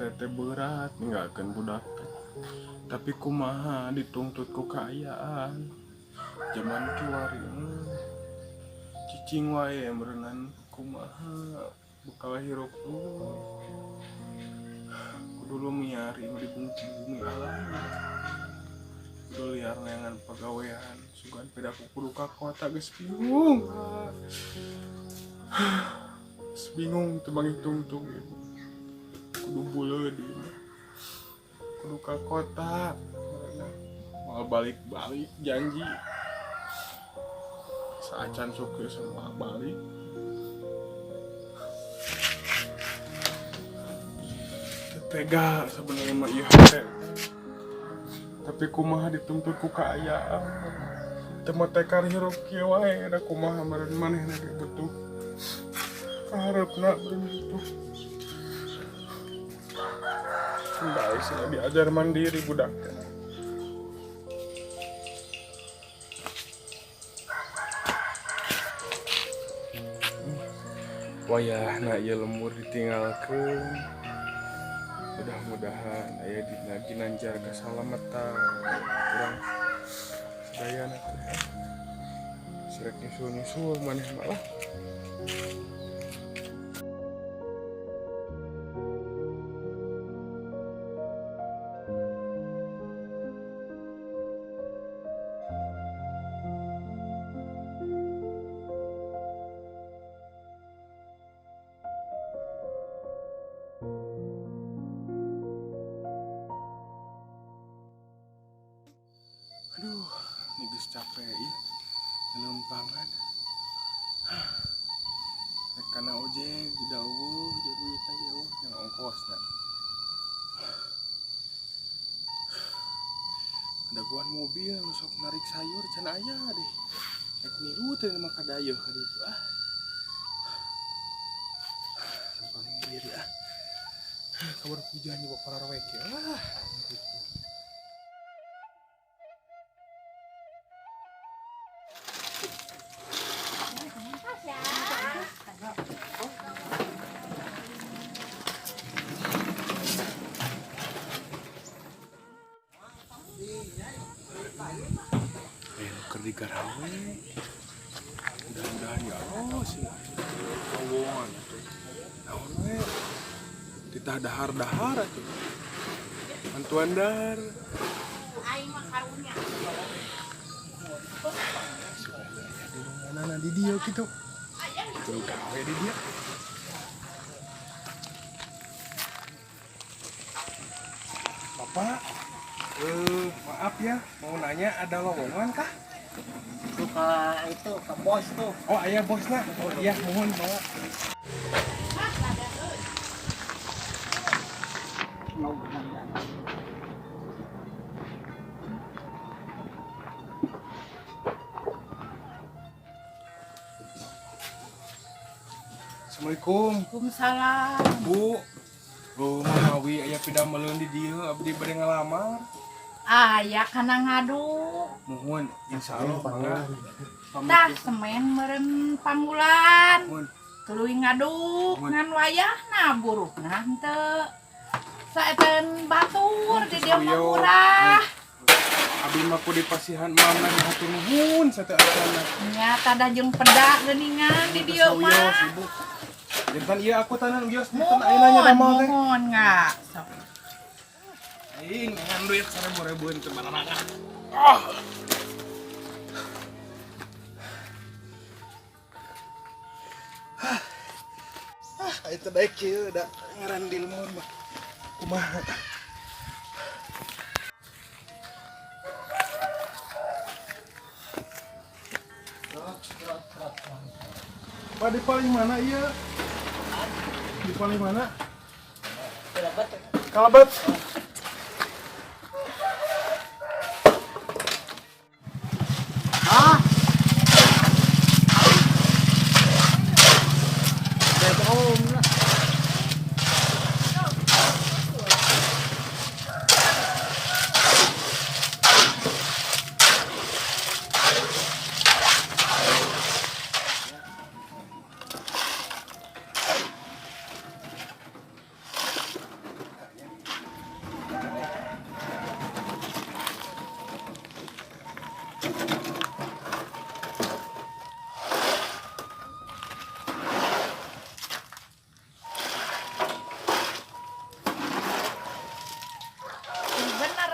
Hate teh berat ninggalkeun budak teh. Tapi kumaha, dituntut ku kaayaan zaman kiwari. Cicing wae meureunan, kumaha bekal hirup tuh, kudu lumiar di bumi alam, kudu liar neangan pagawean. Sugan pedaku kudu ka kota. Geus bingung, geus bingung teu mangitungtung ieu. Kudu buleud ieu mah, kudu ka kota. Mau balik-balik janji saacan sok semua balik. Teu tega sebenarnya mah ieu hate, tapi kumaha, dituntut ku kaayaan. Teu motekar hirup kieu wae da kumaha meureun, manehna ge butuh kahareupna meureun butuh. Baik sih diajar mandiri budak teh. Wayahna ieu lembur ditinggalkeun, mudah-mudahan aya dina ginanjar kasalamatan urang sadayana teh. Sirek nyusul-nyusul maneh malah. Aduh, ini geus capek ih ngelempangan. Rek kana ojek udah euweuh, jadi duitna ge euweuh yang ongkosna. Dagoan mobil nu sok narik sayur can aya deh. Rek milu teh mah kadayeuh ka ditu ah. Lempang diri ah. Kabar hujan nyoba pararwek ya ah. Gitu. Aya nu keur digarawe. Mudah-mudahan ya Allah sih lowongan atuh. Naon we? Titah dahar-dahar atuh. Bantuan dahar. Aing mah karunya. Suka aya di lowonganana di dieu kitu. Kudu gawe di dieu. Bapak, maaf ya, mau nanya, ada lowongan kah? Itu ke itu ke bos tuh. Oh, aya bosna. Oh iya, mohon Bapak. Mau nanya. Assalamualaikum. Waalaikumsalam. Bu. Oh, manawi aya pidameleun di dieu, abdi bade ngalamar. Aya kana ngaduk. Mohon, insyaallah mangga. Tah semen meureun panggulan. Mohon. Tuluy ngaduk Mohon. Ngan wayahna buruhna henteu. Saeten batur di dieu mah murah. Abdi mah ku dipasihan mamna di hatur nuhun sateuacanna. Nya tada jeung peda geuningan di dieu mah. Ibu. Jantan ieu aku tanan bios dinten ayeuna nya Mohon, damel teh. mohon nggak. Sok. Aing ngan duit 1000 ribuan teu bararangan. Ah. Ah, itu daek kieu da ngaran di lemur mah. Kumaha? Pak, di paling mana iya? Di paling mana? Kalebet. Ah. Om lah.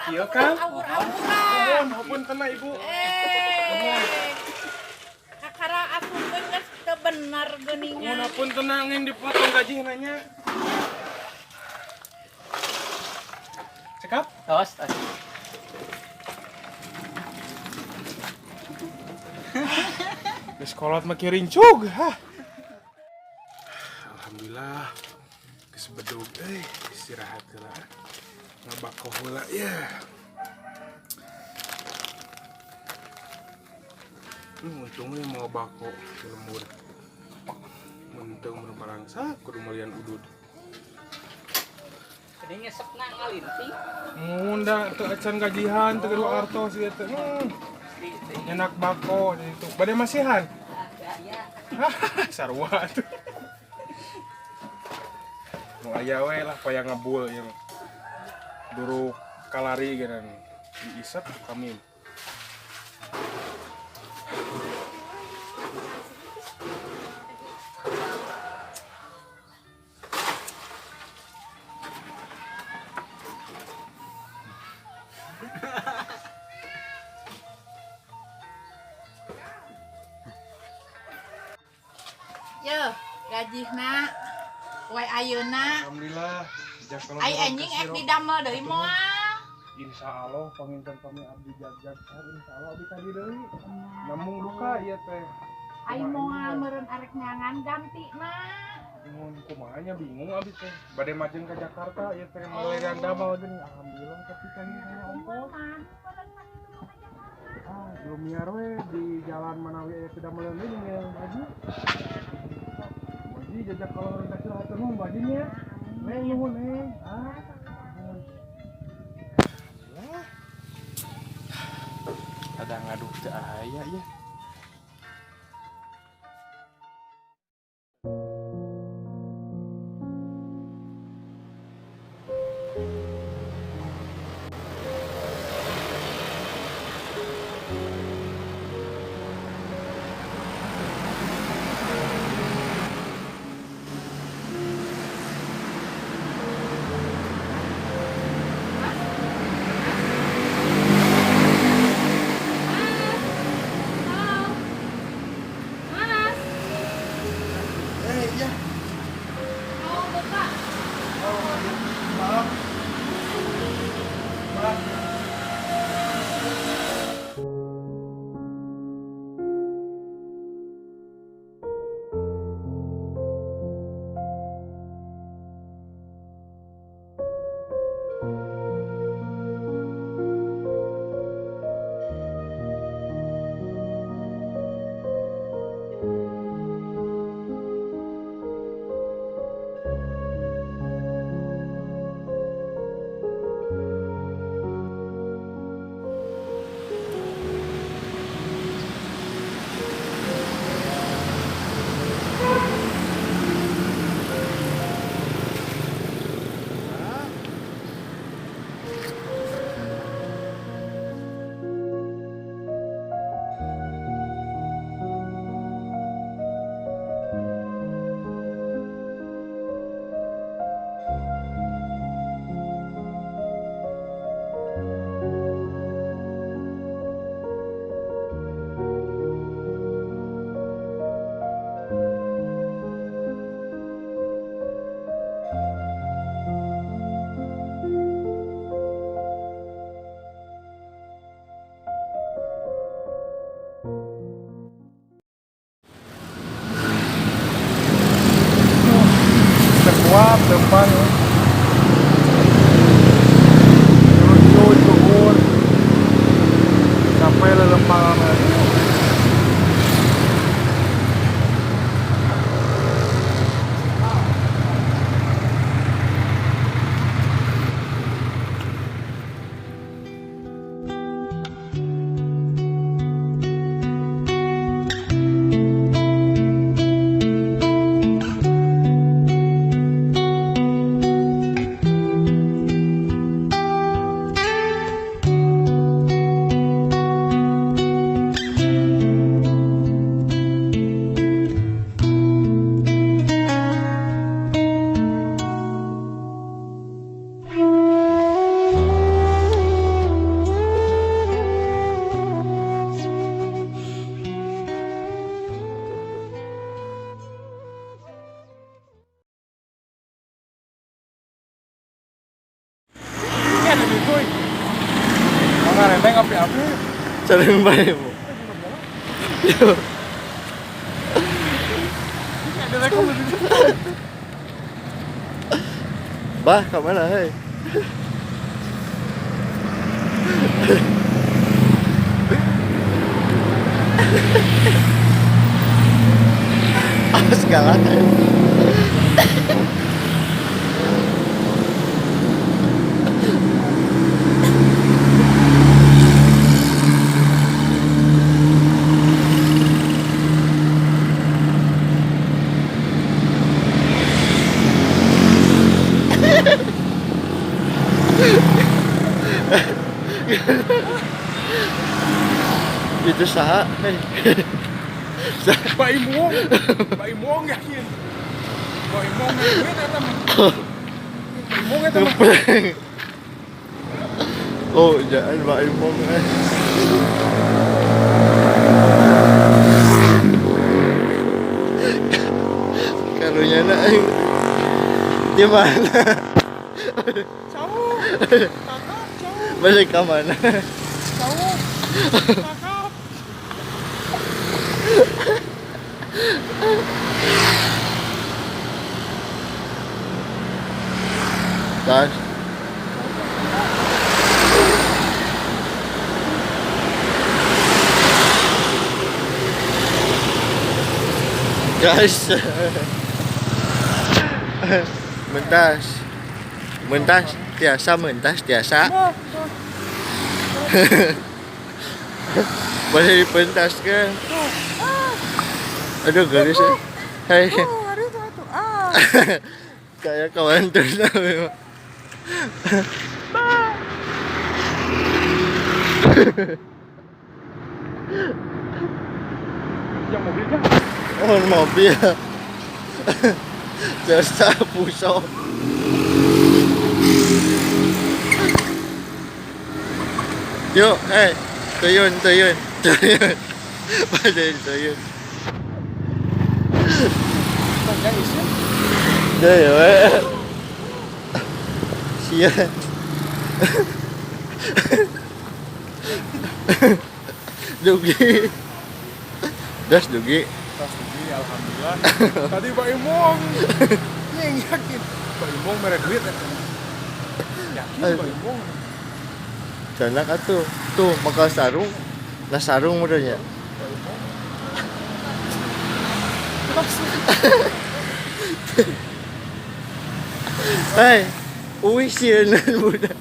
Kieu Kang. Awur-awuran. Nuhun, hapunten Ibu. Kakara asupkeun geus teu bener geuningan. Nuhun hapunten ngeng dipotong gajihna nya. Cekap? Tos, tos. Geus kolot mah kieu rincug, hah. Alhamdulillah. Geus bedug euy, istirahat heula. Ngabako heula ya. Untungnya mau bako di lembur. Menteng berbalangsa kudu melian udud. Jadi ngesepna ngalinting. Mun da teu acan gajihan teu gaduh artos ieu teh. Nyenak bako jadi itu. Bade masihan. Ya. Sarua atuh. Nu aya we lah payang ngebul ieu mah. Duruk kalari geunan diisep kami. Yeuh, gajihna we ayeuna. Alhamdulillah. Ai anjing ek didamel deui moal. Insya Allah panginten pami abdi jag-jag insya Allah abdi kadi deui. Namung duka ieu teh. Ai moal meureun arek nyangan gantina. Mun kumaha nya bingung abdi teh. Bade majeng ka Jakarta ieu teh malerian damel geuning. Alhamdulillah tapi kan aya ongkos. Ah, belum we di jalan Manawi aya teu damel deui yang baju. Baji jajak kalau urang kasih hatur nuhun bajinya. Neng nuhun neng. Ah. Lah. Ada ngaduh teu aya ya. Mas, Iya. mau buka? Oh, maaf. Maaf. Tekuat depan lucu cukur sampai lelempang. Ada duit euy. Mana renteng api-api. Sareng bae mo. Ada rekam di situ. Bah, ka mana hei? Awas galak. Itu saha? Hei. Pak Imong. Pak Imong yakin. Pak Imong duit eta mah. Pak Imong eta mah. Oh, jangan Pak Imong eh. Karunya na aing. Di mana? Jauh. Tangkap jauh. Balik ka mana? Jauh. Tangkap. Tas. Guys. Mentas. Mentas tiasa mentas tiasa. Boleh dipentaskan. Aduh gelis ya. Hai. Kayak kawan terus memang. Yang mobilnya. Oh, mobil. Jasa pusok. Yuk, tuyun, tuyun, tuyun. Pada tuyun. Yang isi. Deh, we. Sia. Dugi. Das Dugi. Tas dugi, alhamdulillah. Tadi Pak Imong. Yang yakin. Pak Imong mere duit eta. Yakin Pak Imong. Janak atuh. Tuh, maka sarung. Nah sarung mudanya. Pak Imong. Hei, uwi sieun budak.